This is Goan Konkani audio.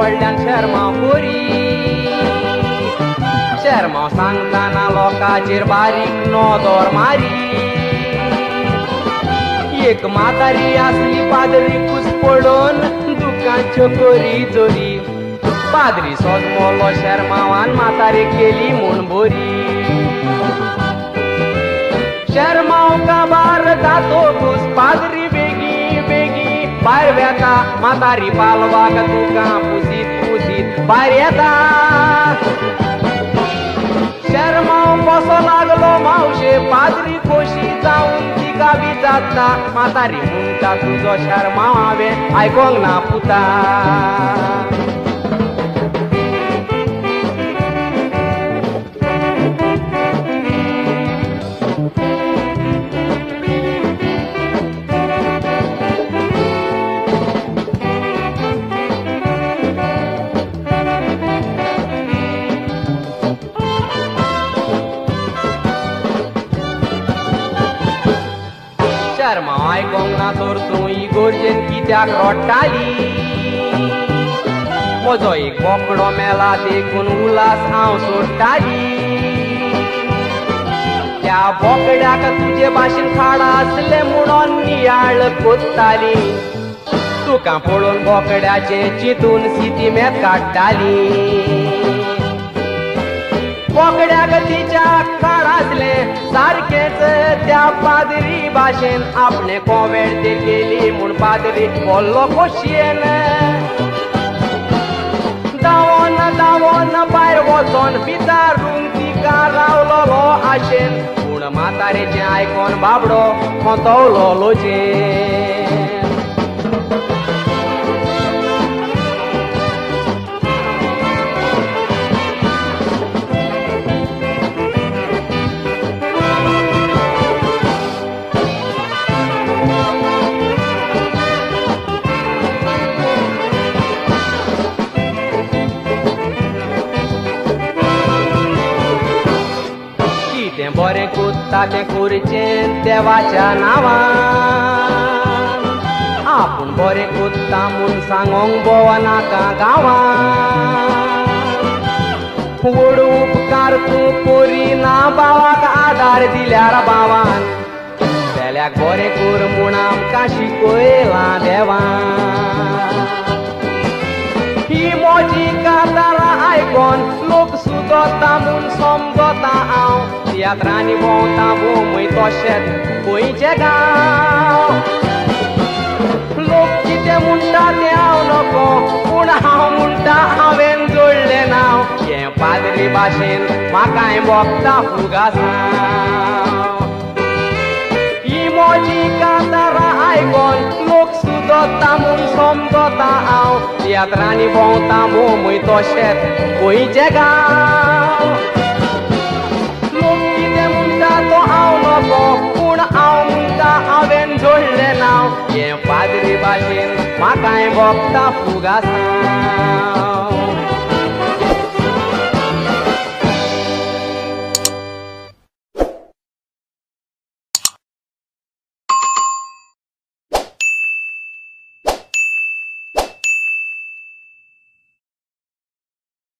व्हडल्यान शेरमांव कोरी. शेरमांव सांगतना लोकांचेर बारीक नदर मारी. एक म्हातारी आसली पाद्री कूस पडोवन दुकांच्यो कोरी जोरी. पाद्री सोजमोलो शेरमांवान म्हातारे केली म्हूण बोरी. शेरमांव काबार जातकूच पाद्री बेगी बेगी भायर वेता. म्हातारी पालवाक दुकां पुसीत पुसीत भायर येता. शेरमांव कसो लागलो मावशे पाद्री खोशी जावन तिका विचारता. म्हातारी म्हणटा तुजो शेरमांव हांवें आयकोंक ना पुता. शेरमांव आयकोंक ना तर तूं इगोर्जेन कित्याक रडटाली. म्हजो एक बोकडो मेला देखून उल्हास हांव सोडटाली. त्या बोकड्याक तुजे भाशेन खाड आसलें म्हणून नियाळ कोत्ताली. तुका पळोवन बोकड्याचें चिंतून सितिमेत काडटाली. बोकड्याक तिच्या खाड आसलें सारकेंच त्या पाद्री भाशेन. आपणे कोवेंतेर केली म्हूण पाद्री व्हडलो खोशयेन. धांवोन धांवोन भायर वचोन विचारूंक तिका रावलोलो आशेन. पूण म्हातारेचें आयकोन बाबडो खोंतवलो लोजेन. कितें बरें कोत्ता तें करचें देवाच्या नांवान. आपूण बरें कोत्ता म्हूण सांगोंक भोंवनाका गांवान. व्हड उपकार तूं करिना भावाक आदार दिल्यार भावान. पेल्याक बरें कर म्हूण आमकां शिकयलां देवान. ही म्हजी कातारां आयकोन लोक सुदोता म्हूण समजता हांव. तियात्रांनी भोंवता भोंवय तशेंच गोंयचे गांव. लोक कितें म्हणटा तें हांव नको पूण हांव म्हणटा हांवें जोडलें नांव. हें पाद्री भाशेन म्हाकाय भोगता फुगासांव. ही म्हजी कातारां आयकोन लोक सुदोता म्हूण समजता हांव. तियात्रांनी भोंवता भोंवय तशेंच गोंयचे गांव. लोक कितें म्हणटा तो हांव नको पूण हांव म्हणटा हांवें जोडलें नांव. हें पाद्री भाशेन म्हाकाय भोगता फुगासांव.